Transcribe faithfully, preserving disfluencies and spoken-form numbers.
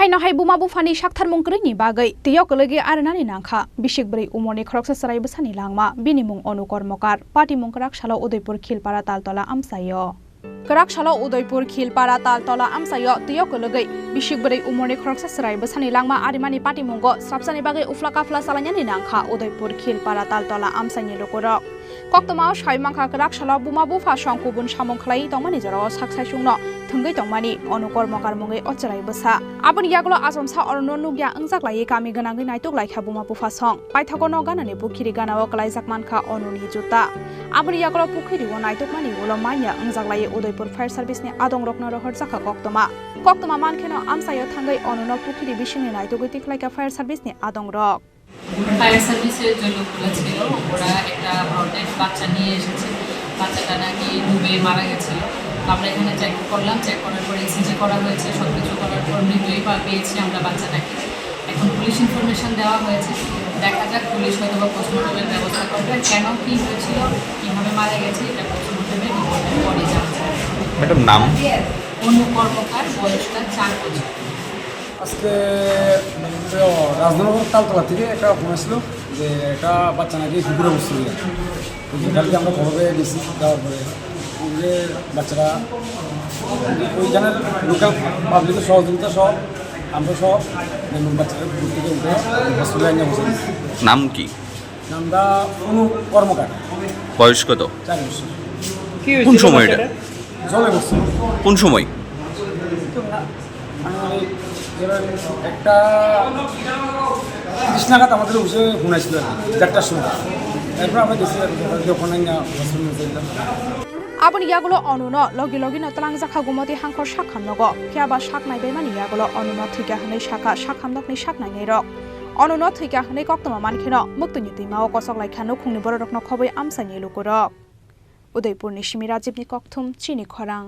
Ino hai buma buphani saktharmung kwrwini bagwi twiyo kwlwgwi arinani nangkha. Bisik bwrwi umorni khoroksa chwrai bwsani langma, bini mung Onu Kormokar, patimung kwrak salo Udaipur Khilpara Taltola amchaio. Kwrak salo Udaipur Khilpara Taltola amchaio twiyo kwlwgwi bisik bwrwi umorni khoroksa chwrai bwsani langma arimani patimungo srapsani bagwi ufla kafla chalainani nangkha Udaipur Khilpara Taltola amchaini lukurok. Koktwmao sai mankha kwrak salo buma bupha song kubun samung khlaiwi tongmani jorao sak saisungno thwngwi tongmani Onu Kormokar mungwi o chwrai bwsa. Aboni yagulo achomsa Onuno nukya wngjak laiwi kami gwnangwi naituk laikha buma bupha song. Paithago nok ganani pukhiri ganao kwlaijak mankha Onuni juta. Aboni yagulo pukhirio naitukmani ulo manya wngjak laiwi Udaipur Fire Service ni adongrokno rohorjakha koktwma. Koktwma mankheno amchaio thangwi Onuno pukhiri bisingni naitugwi tikhlaikha Fire Service ni adongrok. Fire সার্ভিসের যে লোকগুলো ছিল, ওরা একটা ব্রডডেড বাচ্চা নিয়ে এসেছে। বাচ্চাটা নাকি ডুবে মারা গেছিল। আমরা এখানে চেক করলাম, চেক করার পর ইসিজি করা হয়েছে, সব কিছু করার পর মৃতই পা-, পেয়েছি আমরা বাচ্চাটাকে। এখন পুলিশ ইনফরমেশন দেওয়া হয়েছে, দেখা যাক পুলিশ হয়তো বা পোস্টমর্টমের ব্যবস্থা করবে। আর কেন, কী হয়েছিল, কীভাবে মারা গেছে, এটা পোস্টমর্টমের রিপোর্টের পরে জানা যাবে। ম্যাডাম, নাম? অনু কর্মকার, বয়সটা চার বছর। আজকে রাজধানীর তালতলা থেকে একটা ফোন আসলো যে একটা বাচ্চা নাকি পুকুরে বসছে বলে। তো কালকে আমরা খবর পেয়ে গেছি, যাওয়ার পরে পুকুরে বাচ্চারা ওইখানে লোকাল পাবলিকের সহযোগিতা সহ আমরা সহ বাচ্চারা পুকুর থেকে উঠে হসপিটালে নিয়ে বসে। নাম কি? নামটা অনু কর্মকার। বয়স কত? চার বছর। কি কোন হয়েছিল সময় এটা? বাচ্চাটার? জলে বসছিল। কোন সময়? মানে, যেমন একটা তিরিশ নাগাদ আমাদের অফিসে ফোন আসছিল আর কি, দেড়টার সময়। এরপর আমরা গেছি আর কি, ওখানে না হসপিটালে নিয়ে গেলাম। Aboni yagulo Onuno logi logino twlangjakha Gumoti hangkhor sakhamnogo, phiya ba sak naibaimani yagulo Onuno thwikha hwnwi sakha sakhamnokni sak nainairok. Onuno thwikha hwnwi koktwma mankheno, muktwini twimao kochok laikha nukhungni bororokno khobwi amchaini lukurok. Udaipurni simi Rajibni kokthum chini khorang.